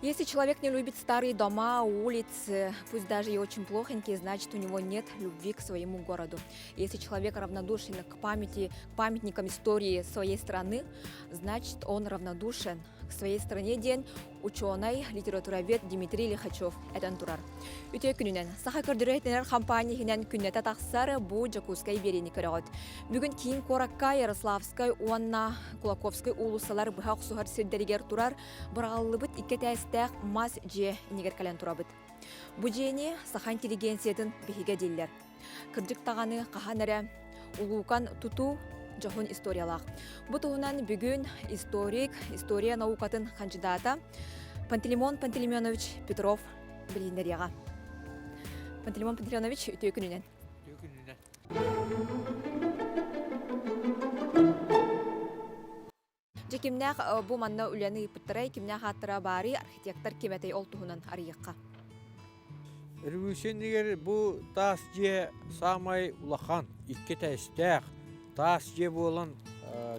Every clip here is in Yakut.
Если человек не любит старые дома, улицы, пусть даже и очень плохонькие, значит, у него нет любви к своему городу. Если человек равнодушен к памяти, к памятникам истории своей страны, значит, он равнодушен к своей стране диэн ученый, литературовед Дмитрий Лихачев этэн турар. Үтүө күнүнэн Саха көрдөрөр хампаанньа иһинэн күннэтэ тахсар бу Дьокуускай биэриини көрөҕүт. Бүгүн киин куоракка Ярославскай уонна Кулаковскай уулуссалар быһа охсуһар сирдэригэр турар быраҕыллыбыт икки этээстээх мас дьиэ иннигэр кэлэн турабыт. Бу дьиэни саха интеллигенциятын биһигэ дииллэр. Кырдьык даҕаны хаһан эрэ улуукан тутуу дьоһун историялаах. Бу туһунан бүгүн историк, история наукатын хандьыдаата Пантелеймон Пантелеймонович Петров билиһиннэриэҕэ. Пантелеймон Пантелеймонович, үтүө күнүнэн. Үтүө күнүнэн. Дьэ кимнээх бу манна үлэни ыыппыттарай, кимнээх ааттара баарый, архитектор ким этэй ол туһунан арыйыахха. Революция иннигэр бу таас дьиэ саамай улахан, икки этээстээх таас дьиэ буолан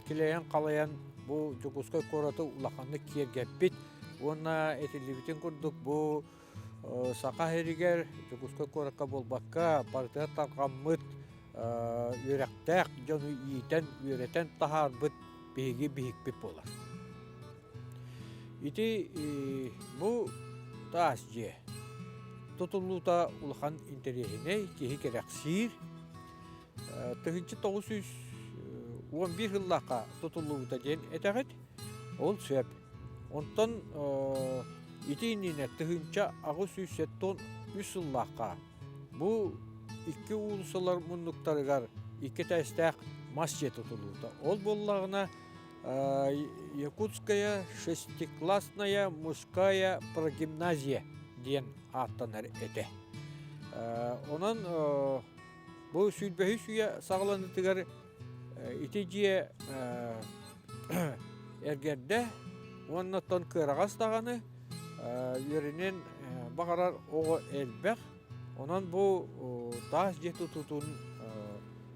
килэйэн-халайан бу Дьокуускай куораты улаханнык киэргэппит уонна этиллибитин курдук бу Саха сиригэр Дьокуускай куоракка буолбакка барытыгар тарҕаммыт үөрэхтээх дьону иитэн, үөрэтэн таһаарбыт биһиги биһикпит буолар. Ити бу таас дьиэ тутуллуута улахан интэриэһинэй, киһи кэрэхсиир. 1911 сыллаахха тутуллубута диэн этэҕит, ол сөп. Онтон ити иннинэ 1873 сыллаахха бу икки уулуссалар муннуктарыгар икки этээстээх мас дьиэ тутуллубута. Ол буоллаҕына Якутская шестиклассная мужская прогимназия диэн ааттанар этэ. Онон бу сүүрбэһис үйэ саҕаланыытыгар ити дьиэ эргэрдэ уонна оттон кыараҕас даҕаны үөрэнэн баҕарар оҕо элбэх. Онон бу таас дьиэ тутуутун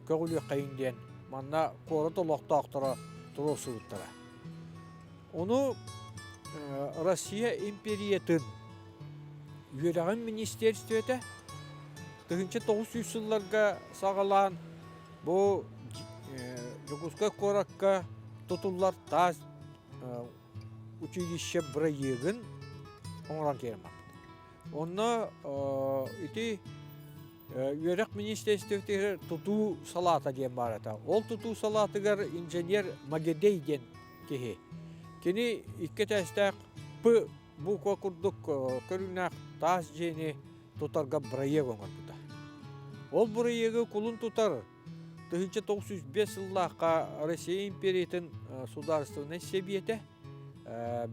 көҕүлүөххэйиҥ диэн манна куорат олохтоохторо туруорсубуттара. Ону Россия империятын үөрэҕин министиэристибэтэ 1900 сылларга саҕалаан бу Дьокуускай куоракка тутуллар таас училище бырайыагын оҥорон киирэн барбыт. Онно ити үөрэх министиэристибэтигэр тутуу салаата диэн баар этэ. Ол тутуу салаатыгар инженер Магедей диэн киһи. Кини икки этээстээх П буква курдук көрүҥнээх таас дьиэни тутарга бырайыак оҥорбута. Ол бырайыагы кулун тутар 1905 сыллаахха Россия империятын судаарыстыбаннай сэбиэтэ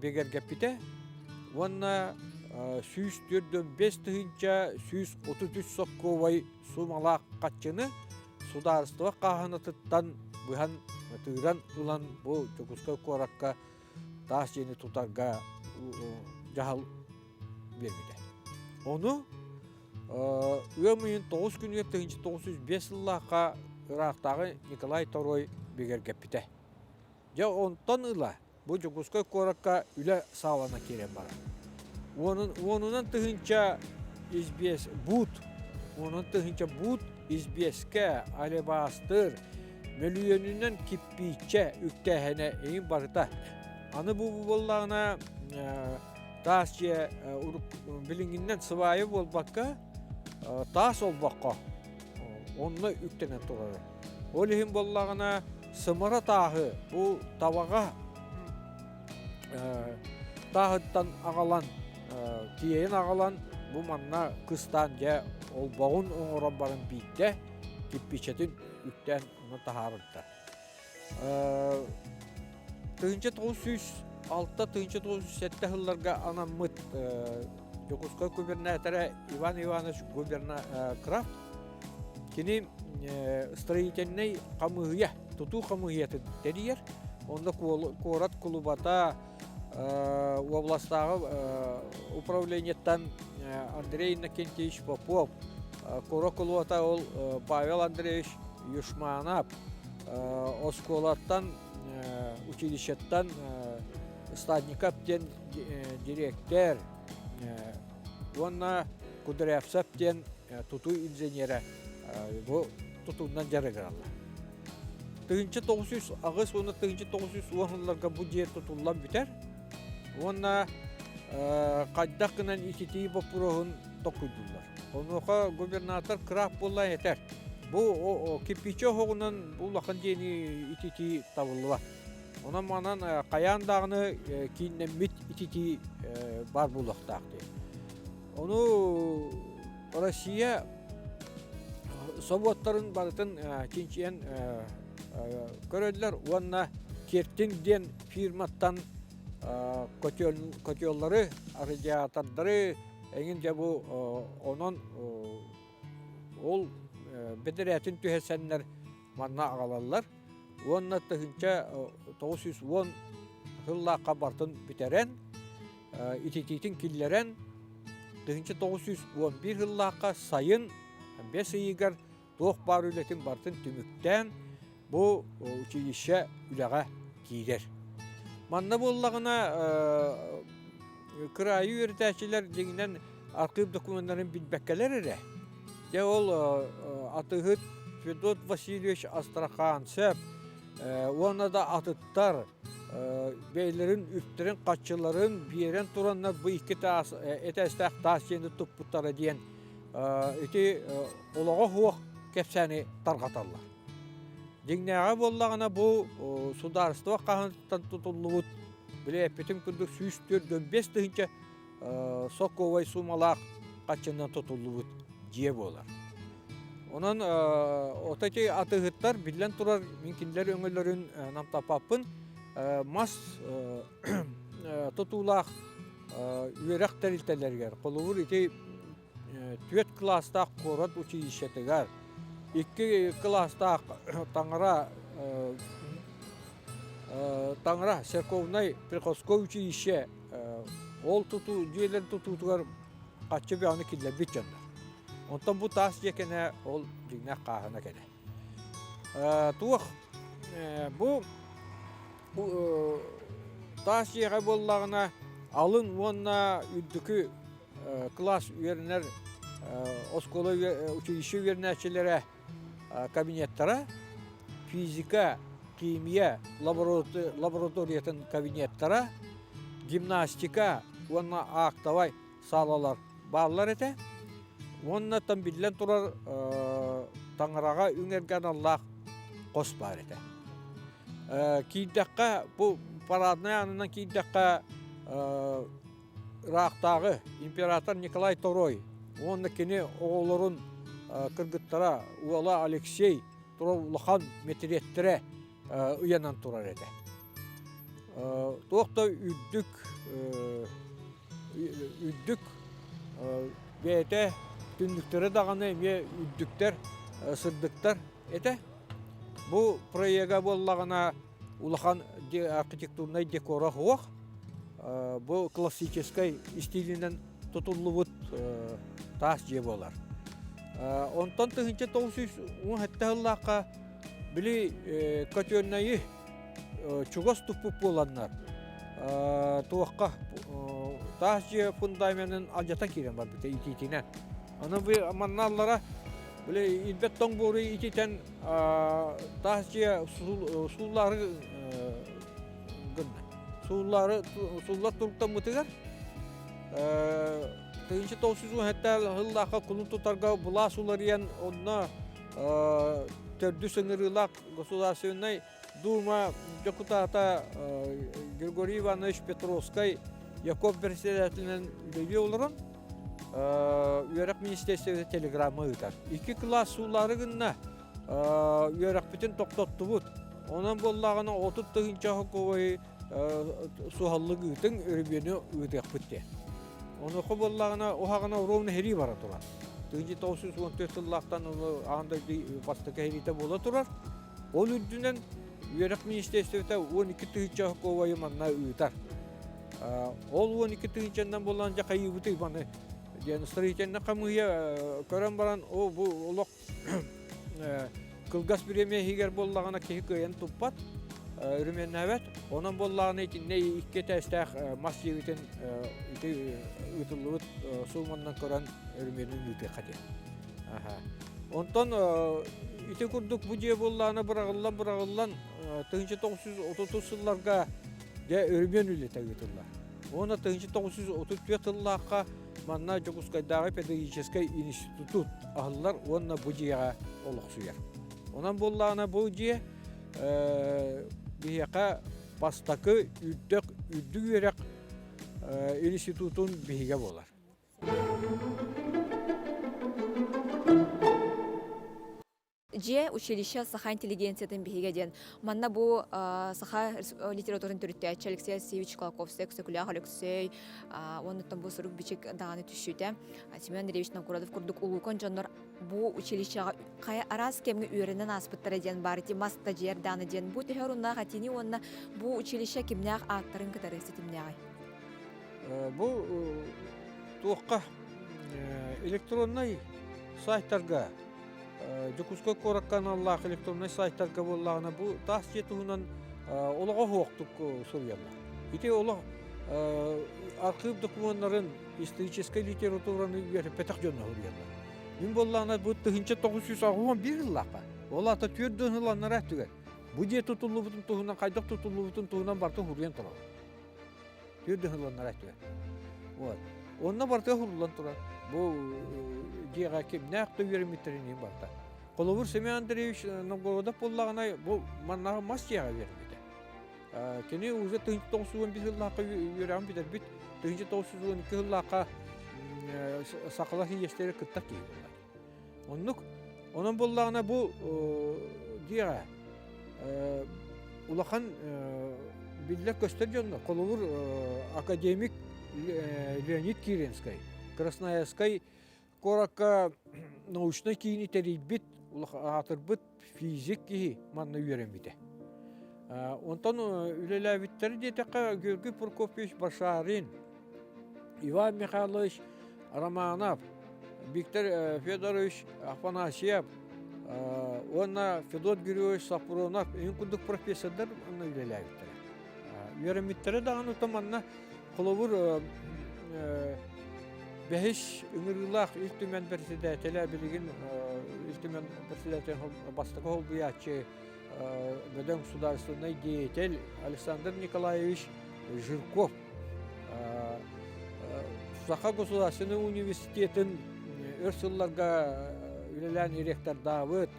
бигэргэппитэ уонна 145 133 соккуобай суумалаах хаччыны судаарыстыба хааһынатыттан быһан тыыран ылан бу Дьокуускай куоракка таас дьиэни тутарга дьаһал биэрбитэ. Ону ыам ыйын 9 күнүгэр 1905 сыллаахха ыраахтааҕы Николай II бигэргэппитэ. Дьэ онтон ыла бу Дьокуускай куоракка үлэ саалана киирэн барар. Уонунан тыһыынча избиэс буут, уонунан тыһыынча буут избиэскэ, алебастыр, мөлүйүөнүнэн киппииччэ үктээһинэ эҥин барыта. Аны бу буоллаҕына таас дьиэ билиҥҥинэн сыбаайа буолбакка таас олбоххо онно үктэнэн турара. Ол иһин буоллаҕына сымара тааһы бу табаҕа тааһыттан аҕалан тиэйэн аҕалан бу манна кыстаан дьэ олбоҕун оҥорон баран биирдэ кирпиичэтин үктээн ону таһаарбыттар. 1906-1907 сылларга анаммыт Дьокуускай губернатора Иван Иванович Крафт кини строительнай хамыыһыйа, тутуу хамыыһыйатын тэрийэр. Онно куорат кулубата уобаластааҕы управлениеттан Андрей Иннокентьевич Попов, куорат кулубата ол Павел Андреевич Юшманов, оскуолаттан, училищеттан. Стадников диэн дириэктэр уонна Кудрявцев диэн тутуу инженерэ бу тутуунан дьарыгыраллар. 1908 уонна 1910 сылларга бу дьиэ тутуллан бүтэр уонна хайдах гынан ититии боппуруоһун толкуйдууллар. Онуоха губернатор Крафт буолла этэр. Бу кирпичи оһоҕунан улахан дьиэни ититии табыллыбат. Онон манан хайаан даҕаны кииннэммит ититии баар буолуохтаах диэн. Ону Россия собуоттарын барытын чинчийэн көрөллөр уонна Кертин диэн фирматтан котеллары, радиатордары эҥин дьэ бу онон ол бэдэрээтин түһэрсэннэр манна аҕалаллар уонна 1910 сыллаахха барытын бүтэрэн ититиитин киллэрэн 1911 сыллаахха сайын бэс ыйыгар туох баар үлэтин барытын түмүктээн бу училище үлэҕэ киирэр. Манна буоллаҕына кыраайы үөрэтээччилэр дьиҥинэн архыып докумуоннарын билбэккэлэр эрэ. Дьэ ол атыыһыт Федот Васильевич Астраханцев уонна да атыттар бэйэлэрин үптэрин-хаччыларын биэрэн тураннар бу икки таас этээстээх таас дьиэни туппуттара диэн ити олоҕо суох кэпсээни тарҕаталлар. Дьиҥнээҕэ буоллаҕына бу судаарыстыба хаһыаттан тутуллубут били эппитим курдук 145 тыһыынча сокуовай суумалаах хаччынан тутуллубут дьиэ буолар. Онон ото ити атыыһыттар биллэн турар мин кинилэр өҥөлөрүн намтаппаппын мас тутуулаах үөрэх тэрилтэлэригэр холобур ити түөрт кылаастаах куорат училищетыгар икки кылаастаах таҥара таҥара церковнай приходской училище ол тутуу дьиэлэр тутуутугар хаччы бөҕөнү киллэрбит дьоннор. Онтон бу таас дьиэ кэнэ ол дьиҥнээх хааһына кэнэ. Туох бу таас дьиэҕэ буоллаҕына алын уонна үрдүкү кылаас үөрэнэр оскуола училище үөрэнээччилэрэ кабинеттара, физика, химия лабораториятын кабинеттара, гимнастика уонна актовай саалалар бааллар этэ. Уонна там биллэн турар таҥараҕа үҥэргэ аналлаах хос баар этэ. Киирдэххэ, бу параднай аанынан киирдэххэ ыраахтааҕы император Николай Второй уонна кини оҕолорун кыргыттара уола Алексей турар улахан мэтириэттэрэ ыйанан турар этэ. Туох да үрдүк үрдүк бэйэтэ түннүктэрэ даҕаны эмиэ үрдүктэр сырдыктар этэ. Бу проега буоллаҕына улахан архитектурнай декора суох. Бу классическай истиилинэн тутуллубут таас дьиэ буолар. Онтон 1917 сыллаахха били котельнайы чугас туппут буоланнар туохха таас дьиэ фундаменын алдьатан киирэн барбыта итиитинэн. Аны бу манна аллара били ирбэт тоҥ буору ититэн таас дьиэ сууллаары гынна. Сууллаары сууллар туруктаммытыгар 1917 сыллаахха кулун тутарга былаас уларыйан онно төрдүс ыҥырыылаах Государственнай Дума дьокутаата Григорий Иванович Петровскай Яков председателинэн үлэлии олорон үөрэх министерствота телеграмма ыытар. Икки кылаас суулаары гынна үөрэхпитин тохтоттубут. Онон буоллаҕына 30 тыһыынча хоковой суһаллык ыытыҥ, өрөбүөнү ыытыахпыт диэн. Онуоха буоллаҕына уһаҕына ровно сэрии бара турар. 1914 сыллаахтан аан дойду бастакы сэриитэ буола турар. Ол үрдүнэн үөрэх министерствота 12 тыһыынча хоковойу манна ыытар. Ол 12 тыһыынчаннан буолан дьэ хайыыбытый маны диэн строительнай хамыыһыйа көрөн баран о бу олох кылгас бириэмэ иһигэр буоллаҕына киһи кыайан туппат. өрөмүөннээбэт. Онон буоллаҕына итиннэ икки этээстээх мас дьиэбитин ити ыытыллыбыт сууманнан көрөн өрөмүөнүн ыытыахха диэн. Онтон ити курдук бу дьиэ буоллаҕына быраҕыллан-быраҕыллан 1930 сылларга дьэ өрөмүөн үлэтэ ыытыллар. Уонна 1934 сыллаахха манна Дьокуускайдааҕы педагогическай институт аһыллар уонна бу дьиэҕэ олохсуйар. Онон буоллаҕына бу дьиэ биһиэхэ бастакы үрдүк үрдүк үөрэх институтун биһигэ буолар. Дьиэ училище саха интеллигенциятын биһигэ диэн. Манна бу саха литературатын төрүттээччи Алексей Алексеевич Колоковскай, Өксөкүлээх Өлөксөй, уонуттан бу сурук-бичик даҕаны түшүтэ Семен Андреевич Новгородов курдук улуукан дьоннор бу училищеҕа хайа араас кэмҥэ үөрэнэн ааспыттара диэн баар ити мас да дьиэр дааны диэн бу төһө оруннаах этиини уонна бу училище кимнээх ааттарын кытары ситимнээҕий? Бу туохха электроннай сайтарга Дьокуускай куоракка аналлаах электроннай сайтарга буоллаҕына бу таас дьиэ туһунан олоҕо суохтук суруйаллар. Ити олох архыып докумуоннарын историческай литератураны үөрэппэтэх дьонно суруйаллар. Мин буоллаҕына бу 1981 сыллаахха, ол аата түөрт дьон ыланнара өттүгэр бу дьиэ тутуллубутун туһунан хайдах тутуллубутун туһунан барытын суруйан турар. Түөрт ыһылланнар этилэр. Вот. Онно барыта уһуллан турар. Бу дьиэҕэ кимнээх да үөрэммиттэрин иһин барыта. Холобур, Семен Андреевич Новгородов буоллаҕына, бу маннааҕы мас дьиэҕэ үөрэммитэ. Кини уже 1991 сыллаахха үөрэҕин бүтэрбит, 1912 сыллаахха сахалар сийиэстэрэ кыттар киһи буолла. Оннук. Онон буоллаҕына бу дьиэҕэ улахан биллэр-көстөр дьоннор, холобур, академик Леонид Киренскай, Красноярскай куоракка научнай киини тэрийбит, аатырбыт физик киһи манна үөрэммитэ. Онтон үлэлээбиттэр диэтэххэ Георгий Прокопьевич Башарин, Иван Михайлович Романов, Виктор Федорович Афанасьев уонна Федот Григорьевич Сапронов ин курдук профессордар манна үлэлээбиттэрэ. Үөрэммиттэрэ даҕаны манна холобур бэһис ыҥырыылаах Ил Түмэн председателэ билигин Ил Түмэн председателин бастакы солбуйааччы бөдөҥ судаарыстыбаннай деятель Александр Николаевич Жирков Саха государственнай университетын өр сылларга үлэлээн ректордаабыт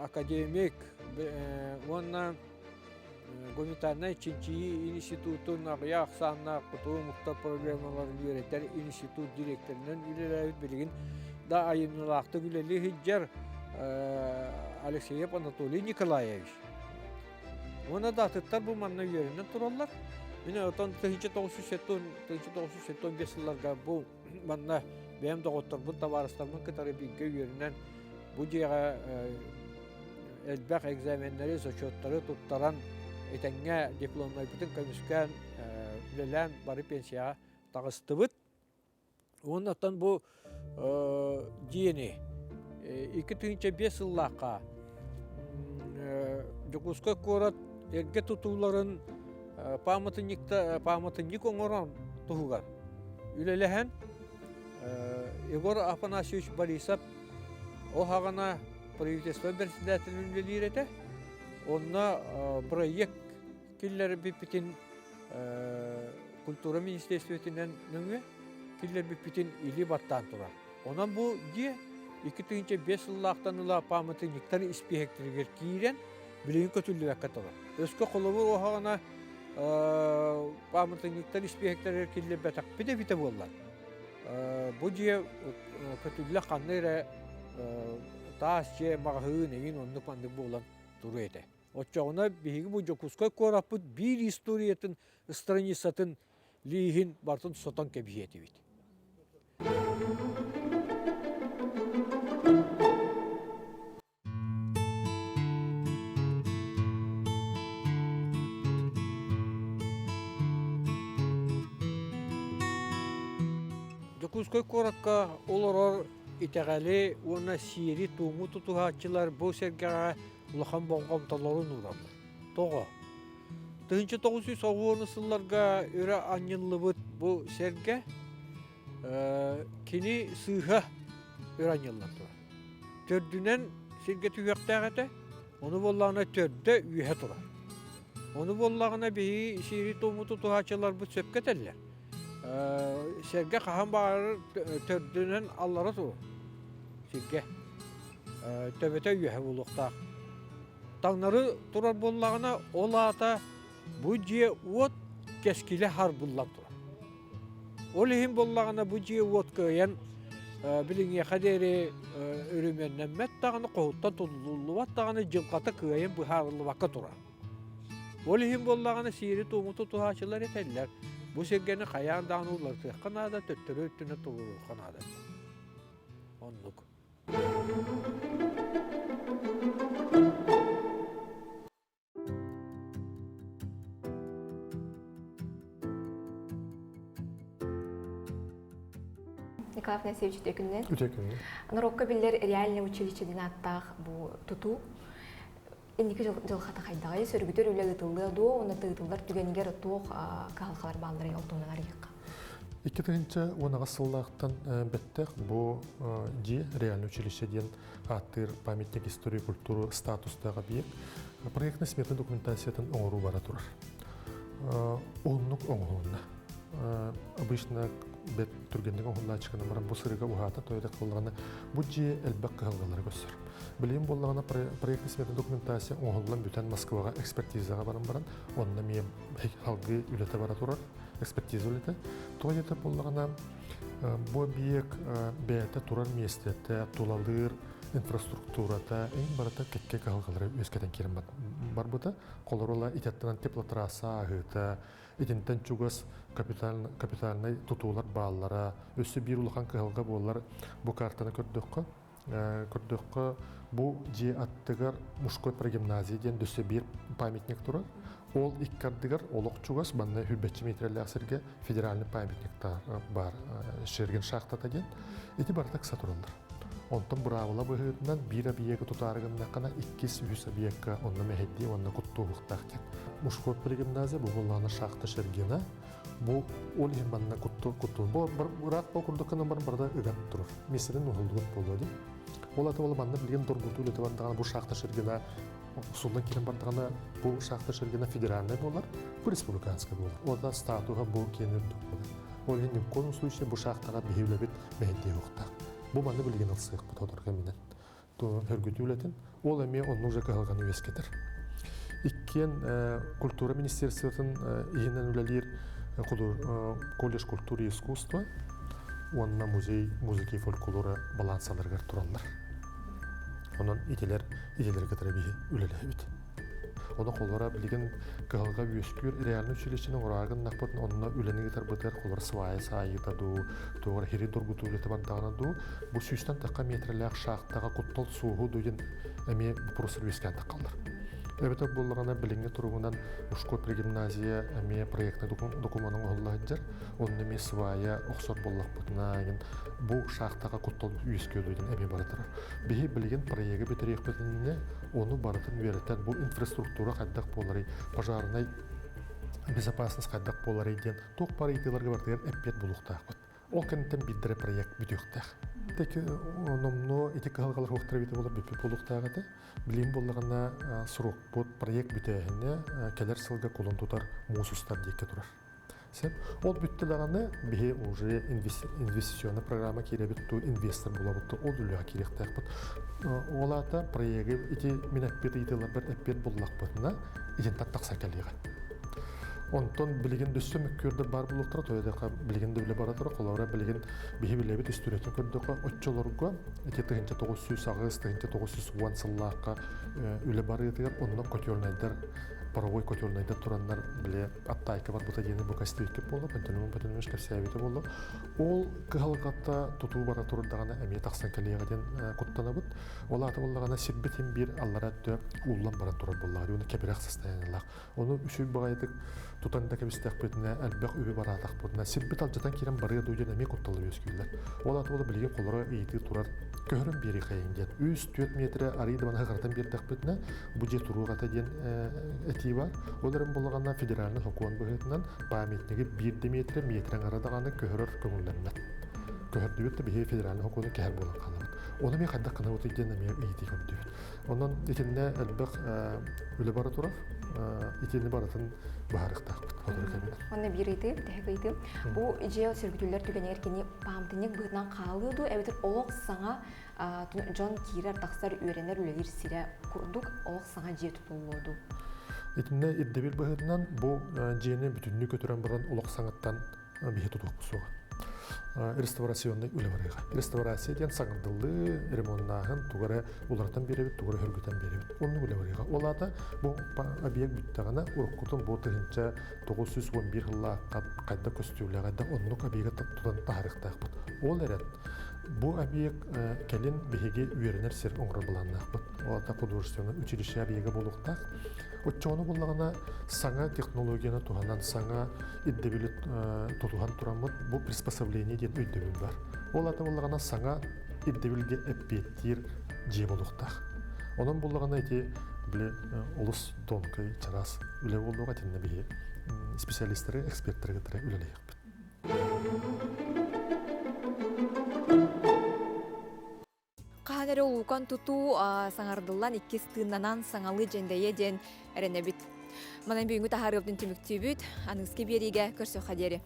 академик уонна гуманитарнай чинчийии институтун аҕыйах ахсааннаах хотугу омуктар проблемаларын үөрэтэр институт директорынан үлэлээбит билигин да айымньылаахтык үлэлии сылдьар Алексеев Анатолий Николаевич. Уонна да атыттар бу манна үөрэнэн тураллар. Мин отон 1975 сылларга бу манна бэйэм доҕотторбун, табаарыстарбын кытары бииргэ үөрэнэн бу дьиэҕэ элбэх экзаменнары, зачеттары туттаран этэҥҥэ дипломнайбытын көмүскээн үлэлээн бары пенсияҕа таҕыстыбыт. Уонна оттон бу дьиэни 2005 сыллаахха Дьокуускай куорат эргэ тутууларын пааматынньык оҥорон туһугар үлэлэһэн Егор Афанасьевич Борисов ол саҕана правительство председателин үлэлиир этэ. Онно проект киллэрбиппитин культура министерствотынан нөҥүө киллэрбиппитин илии баттаан турар. Онон бу дьиэ 2005 сыллаахтан ыла пааматынньыктар испииһэктэригэр киирэн билигин көтүллүбэккэ турар. Өскө холобур оһоҕуна пааматынньыктар испииһэктэригэр киллэрбэтэхпит эбитэ буоллар, бу дьиэ көтүллэ ханна эрэ таас дьиэ, маҕаһыын эҥин оннук-маннык буолан туруо этэ. Оччоҕуна биһиги бу Дьокуускай куораппыт биир историятын страницатын лииһин барытын сотон кэбиһиэ этибит. Дьокуускай куоракка олорор итэҕэли уонна сиэри-туому тутуһааччылар бу сэргэҕэ улахан болҕомтолорун уураллар. Тоҕо? 1990 сылларга өрө анньыллыбыт бу сэргэ кини сыыһа өрө анньыллан турар. Төрдүнэн сиргэ түһүөхтээх этэ, ону буоллаҕына төрдө үөһэ турар. Ону буоллаҕына биһиги сиэри-туому тутуһааччыларбыт сөпкө этэллэр. Сэргэ хаһан баҕарар төрдүнэн аллара турар сиргэ. Төбөтө үөһэ буолуохтаах. Таҥнары турар буоллаҕына, ол аата бу дьиэ-уот кэскилэ харбыллан турар. Ол иһин буоллаҕына бу дьиэ-уот кыайан билиҥиэхэ диэри өрөмүөннэммэт даҕаны, хоһуттан тутуллубат даҕаны дьылҕата кыайан быһаарыллыбакка турар. Ол иһин буоллаҕына сиэри-туому тутуһааччылар этэллэр, бу сиргэни хайаан даҕаны уларытыахха наада, төттөрү өттүнэн толоруохха наада. Оннук. Николай Афанасьевич, үтүө күнүнэн. Үтүө күнүнэн. Норуокка биллэр реальное училище диэн ааттаах бу тутуу инники дьылҕата хайдаҕый? Сөргүтэр үлэ ыытыллыа дуо? Уонна тыытыллар түгэнигэр туох кыһалҕалар баалларый ол туһунан арыйыахха. 2018 сыллаахтан бэттэх бу дьиэ реальное училище диэн ааттыыр памятник истории культуры статустаах объект проектный сметный документациятын оҥоруу бара турар. Уһуннук оҥоһулунна. Обычно бэт түргэнник оҥоһуллааччыгына баран бу сырыга уһаата тойота кыллаҕына бу дьиэ элбэх кыһалҕалары көрсөр. Билигин буоллаҕына проектный сметный документация оҥоһуллан бүтэн Москваҕа экспертизаҕа баран баран онно эмиэ салгыы үлэтэ бара турар экспертиза үлэтэ. Тоҕо диэтэр буоллаҕына бу объект бэйэтэ турар миэстэтэ, тулалыыр инфраструктурата эҥин барыта кэккэ кыһалҕалары үөскэтэн киирэн барбыта. Холорула ититтэн теплотрасса ааһыыта, итинтэн чугас капитальнай тутуулар бааллара, өссө биир улахан кыһалҕа буолар бу картаны көрдөххө, көрдөххө, бу дьиэ аттыгар мужской прогимназия диэн өссө биир памятник турар. Ол икки ардыгар олох чугас, манна хүрбэччи метрэлээх сиргэ федеральный памятниктар бар Шергин шахтата диэн. Ити барыта ыкса тураллар. Онтон быраабыла быһыытынан биир объекты тутаары гыннаххына иккис, үһүс объекка онно мэһэйдии уонна куттууһуктаах диэн. Мужской прогимназия бу буоллаҕына шахта Шергина. Бу ол иһин манна кутту кутту бу ыраах бу курдук гынан баран барыта ыган турар. Миэстэтин уһуллубут буолуо дии. Ол ата ол манна билигин доргутуу үлэтэ бардаҕына бу шахта Шергина суллан киирэн бардаҕына бу шахта Шергина федеральнай буолар, бу республиканскай буолар. Ол да статуһа бу киэн үрдүк буолар. Ол иһин ни в коем случае бу шахтаҕа биһи үлэбит мэһэйдиэ уохтаах. Бу маны билигин ылсыахпыт одорго минэн. Хөргүтүү үлэтин ол эмиэ оннук же кыһалҕаны үөскэтэр. Иккиэн культура министерствотын иһинэн үлэлиир колледж культуры и искусства уонна музей музыки и фольклора балансаларыгар тураллар. Онон итилэр итилэр кытары биһи үлэлэһэбит. Ону холора билигин кыһалҕа үөскүүр реальный училищены ураагын нахпытын онно үлэни ыытарбытыгар холор свая саайыта дуу, туора хири доргутуу үлэтэ бардаҕына дуу, бу сүүстэн тахха метрэлээх шахтаҕа куттал суоһу дуу диэн эмиэ боппуруостар үөскээн таххаллар. Эбэтэр буоллаҕына билиҥҥи туругунан мужской прогимназия эмиэ проектный докумуонун оҥоһулла сылдьар. Онно эмиэ свая охсор буоллахпытына бу шахтаҕа куттал үөскүө дуу диэн эмиэ бара турар. Биһи билигин проегы бүтэриэхпитинэ ону барытын үөрэтэн бу инфраструктура хайдах буоларый, пожарнай безопасность хайдах буоларый диэн туох баар ыйытыыларга барытыгар эппиэт булуохтаахпыт. Ол кэнниттэн биирдэрэ проект бүтүөхтээх. Теки номнуо ити кыһалҕалар суохтара эбитэ буолар бүппүт буолуохтаах этэ. Билигин буоллаҕына срокпут проект бүтээһинэ кэлэр сылга кулун тутар муус устар диэккэ турар. Сеп. Ол бүттэ даҕаны биһи уже инвестиционный программа киирэбит ту инвестор булабыт ту ол үлэҕэ киириэхтээхпит. Ол аата проегы ити мин эппит ыйытыыларбар эппиэт буллахпытына итинтэн тахса кэлиэҕэ. Онтон билигин дөссө мөккүөрдэр баар булуохтара, тоойдохо билигин да үлэ бара турар, холобура билигин биһи билэбит историята көрдөхө оччолорго ити 1908 1910 сыллаахха үлэ барыытыгар онно котельнайдар паровой котельнайдар тураннар били аттаайка барбыта диэни бу костюмкит буолла, Пантелеймон Пантелеймонович кэпсээбитэ буолла. Ол кыһалҕата тутуу бара турдаҕына эмиэ тахсан кэлиэҕэ диэн куттанабыт. Ол аата буоллаҕына сирбит иһин биир аллара өттө ууллан баран турар буоллаҕа дии, уонна кэбирэх состояниелаах. Ону үчүгэй баҕайытык тутан да кэбистэхпитинэ, элбэх үбү бараатахпытына, сирбит алдьатан киирэн барыа дуу диэн эмиэ кутталы үөскүүллэр. Ол аата буолла билигин холоро ыйытыы турар көһөрөн биэриэхэйиҥ диэн. 3-4 метрэ арыый да манаһы харатан биэрдэхпитинэ, бу дьиэ туруох этэ диэн этии. этии бар. Ол эрэн буоллаҕына федеральный сокуон быһыытынан памятнигы биир да метрэ, метрэ аҥара даҕаны көһөрөр көҥүллэммэт. Көһөрдүбүт да биһиги федеральный сокуону кэһэр буолан хаалабыт. Ону эмиэ хайдах гынабытый диэн эмиэ ыйытыы көрдүбүт. Онон итиннэ элбэх үлэ бара турар. Итини барытын быһаарыахтаахпыт сотору кэминэн. Онно биир ыйытыы, бүтэһик ыйытыы. Бу дьиэ сөргүтүллэр түгэнигэр кини пааматынньык быһыытынан хаалыы дуу, эбэтэр олох саҥа дьон киирэр-тахсар, үөрэнэр, үлэлиир сирэ курдук олох саҥа дьиэ тутуллуо дуу? Итиннэ ирдэбил быһыытынан бу дьиэни бүтүннүү көтүрэн баран олох саҥаттан биһи тутуохпут суоҕа. Реставрационнай үлэ барыаҕа. Реставрация диэн саҥардыллыы, ремоннааһын, тугу эрэ уларытан биэрэбит, тугу эрэ хөргүтэн биэрэбит. Оннук үлэ барыаҕа. Ол аата бу объект бүттэҕинэ уруккутун бу 1911 сыллаахха хайда көстүүлээҕэ да оннук объегы тутан таһаарыахтаахпыт. Ол эрэн бу объект кэлин биһиги үөрэнэр сир оҥорор былааннаахпыт. Ол аата художественнай училище объега буолуохтаах. Оччоҕуна буллаҕына саҥа технологияны туһанан, саҥа ирдэбили тутуһан тураммыт бу приспособление диэн өйдөбүл бар. Ол аата буоллаҕына саҥа ирдэбилгэ эппиэттиир дьиэ буолуохтаах. Онон буллаҕына ити били олус тонкай, чараас үлэ буолуоҕа итиннэ биһи специалистары, эксперттары кытары үлэлэһиэхпит. Хаһан эрэ улуукан тутуу саҥардыллан иккис тыыннанан саҥалыы дьэндэйэ диэн эрэнэбит. Манан бүгүҥҥү таһаарыыбытын түмүктүүбүт. Аныгыскы биэриигэ көрсүөххэ диэри.